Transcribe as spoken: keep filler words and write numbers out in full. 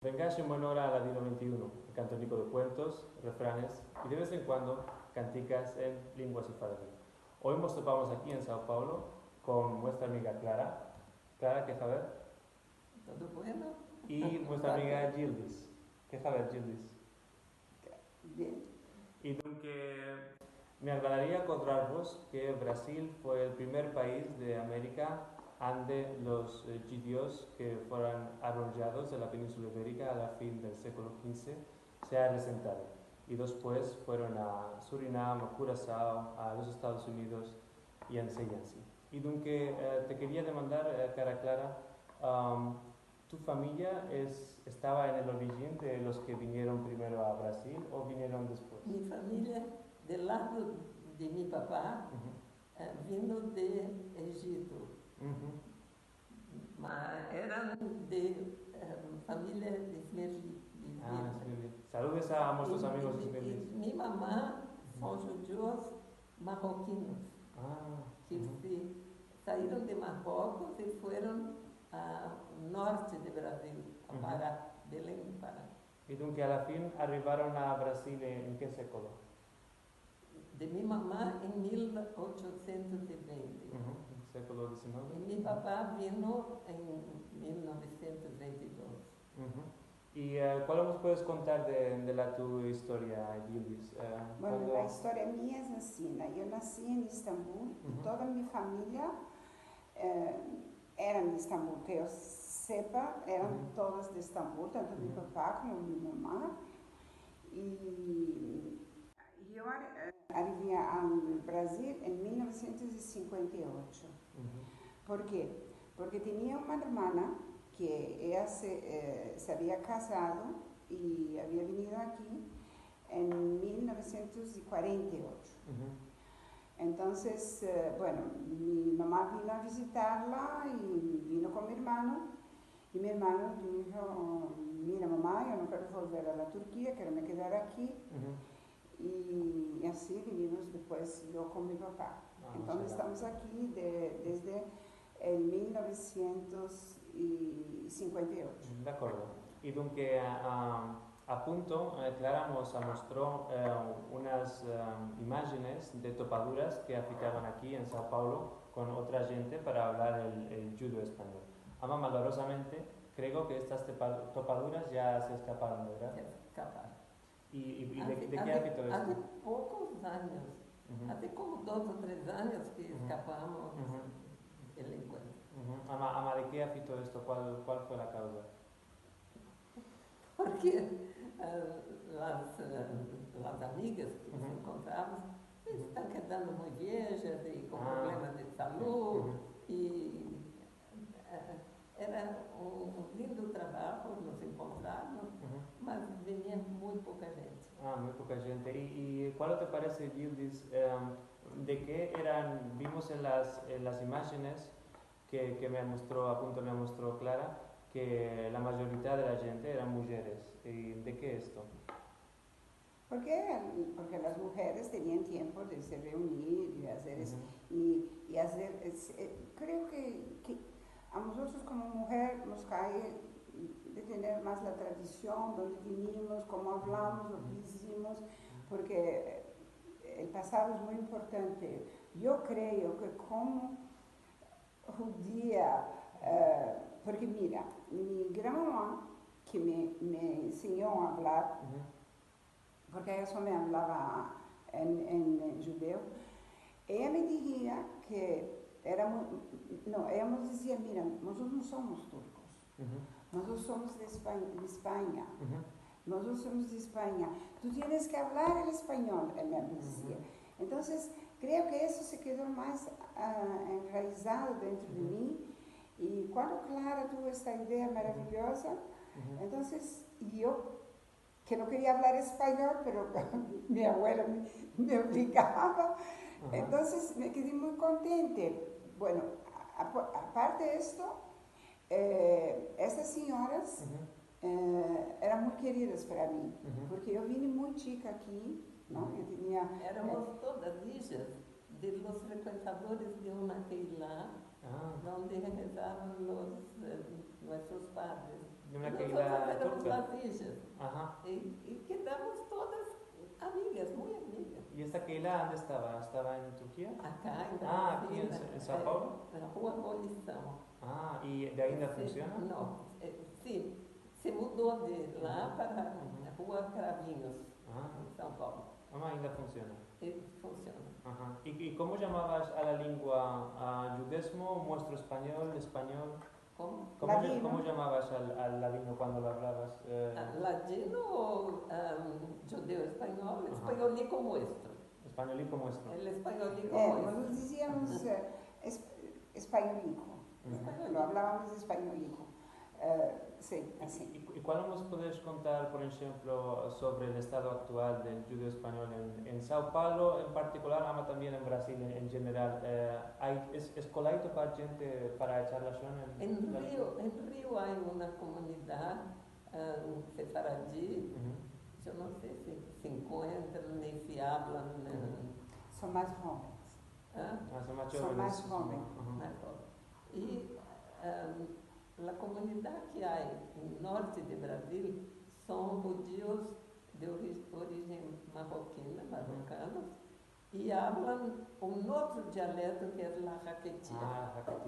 Vengash en buena ora a Ladino vente i uno, el kantoniko de kuentos, refranes i de vez en kuando kantikas en lengua sefaradi. Oy mos topamos aki en Sao Paulo kon muestra amiga Klara. Klara, ke haber? Todo bueno. I muestra amiga Yildiz. Ke haber, Yildiz? Bien. I dunke, me agradaria kontarvos ke Brasil fue el primer pais de Amerika ande los, eh, djudios ke fueron arrollados de la peninsula iberika a la fin del siglo kinze se asentaron. I despues fueron a Surinam, a Kurazao, a los Estados Unidos i ansi i ansi. I dunke, eh, te keria demandar, eh, kara Klara, am, Tu famiya es, estava en el orijin de los ke vinieron primero a Brasil o vinieron despues? Mi famiya, del lado de mi papa, eh, vino de Ejipto. Ma eran de, eh, famiya de Izmirli, de Izmirli. Saludos a, a muestros amigos izmirlis. I mi mama son djudios marrokinos, ke se sairon de Marrokos i fueron a norte de Brazil, a Pará, Belen de Pará. I dunke a la fin arrivaron a Brazil en, en ke siglo? De mi mama en mil ochosientos i vente. Siglo dizinueve. I mi papa vino en mil novesientos vente i dos. I, eh, kualo mos puedes kontar de, de la tu istoria, Yildiz? Eh, bueno, kuando la istoria mia es ansina. Yo nasi en Estambul i toda mi famiya, eh, eran de Estambul. Ke yo sepa, eran todas de Estambul, tanto mi papa komo mi mama. I yo, eh, arrivi al Brazil en mil novesientos i sinkuenta i ocho. Por ke? Porke tenia una ermana ke eya se, eh, se avia kazado i avia venido aki en mil novesientos i kuarenta i ocho. Entonses, eh, bueno, mi mama vino a vizitarla i vino kon mi ermano. I mi ermano dijo: "Mira, mama, yo no kero volver a la Turkia, kero me kedar aki." I, i ansi vinimos despues yo kon mi papa. Entonses estamos aki de, desde el mil novesientos i sinkuenta i ocho. De akordo. I dunke, a, a punto, eh, Klara mos amostro, eh, unas, eh, imajenes de topaduras ke afikavan aki en Sao Paulo kon otra djente para avlar el, el djudeo-espanyol. Ama malorozamente, kreo ke estas topa-, topaduras ya se eskaparon, verdad? Se eskaparon. I, i, i de, de ke afito esto? Aze pokos anyos, aze komo dos o tres anyos ke eskapamos del enkuentro. Ama, ama, de ke afito esto? Kual, kual fue la kauza? Porke, eh, las, eh, las amigas ke mos enkontramos estan kedando muy viejas i kon problemas de salud, i, eh, era un, un lindo trabako mos enkontrarmos, mas venia muy poka djente. A, muy poka djente. I, i kual te parese, Yildiz, em, de ke eran, vimos en las, en las imajenes ke, ke me amostro, a punto me amostro Klara, ke la mayorita de la djente eran mujeres. I de ke esto? Porke, porke las mujeres tenian tiempo de se reunir i azer es-, i, i azer es-, eh, kreo ke, ke a mozotros komo mujer mos kae de tener mas la tradision, donde vinimos, komo avlamos, lo ke izimos, porke, eh, el pasado es muy importante. Yo kreo ke komo djudia, eh, porke mira, mi gran mama ke me, me ensenyo a avlar, porke eya so me avlava en, en, en djudeo, eya me dizia ke era mu-, no, eya mos dizia: "Mira, mozotros no somos turkos, mozotros somos de Espa-, de Espanya." Mozotros somos de Espanya. Tu tienes ke avlar el espanyol, el me dizia. Entonses, kreo ke esto se kedo mas, a, enraizado dentro de mi. I kuando Klara tuvo esta idea maraviyoza, entonses yo, ke no keria avlar espanyol, pero mi abuela me, me ovligava, entonses me kedi muy kontente. Bueno, a-, a-, aparte de esto, eh, estas sinyoras, eh, eran muy keridas para mi, porke yo vini muy chika aki, no? Yo tenia, eh, eramos todas ijas de los frekuentadores de una keilah, ah, donde rezavan los, eh, nuestros padres. De una keilah turka. Nosotros éramos las hijas. Aha. Y, y quedamos todas amigas, muy amigas. I esta keilah ande estava? Estava en Turkia? Acá, en Brasil. Ah, aki en, en Sao Paolo? En la Rua Abolisaon. Ah, i de ainda funsiona? No, eh, si. Se mudo de la para Rua Cravinhos, en Sao Paolo. Ah, ainda funsiona. Eh, funsiona. Aha. I, i komo yamavas a la lingua? A djudezmo, muestro espanyol, espanyol? Komo? Komo ya-, komo yamavas al, al ladino kuando lo avlavas? Eh, Ah, ladino, em, djudeo-espanyol, espanyolico muestro. Espanyolico muestro. El espanyolico Eh, muestro. Nosotros diziamos, eh, es-, espanyolico. Lo avlavamos espanyolico. Eh, si, ansi. I, i kualo mos podes kontar, por enshemplo, sovre el estado aktual del djudeo-espanyol en, en Sao Paolo en partikular, ama tambien en Brazil en, en jeneral? Eh, ay, es, es kolayto para djente para echar lashon en... En Rio, en Rio ay una komunidad, em, sefaradi, yo no se si se enkuentran i si avlan, em, Son mas jovenes. ah, Ah, son mas Son mas jovenes. jovenes. Aha. Mas joven. I, em, la komunidad ke ay en norte de Brazil son djudios de ori-, orijen marrokina, marrokanos, i avlan un otro dialeto ke es la raketia. Ah, haketi.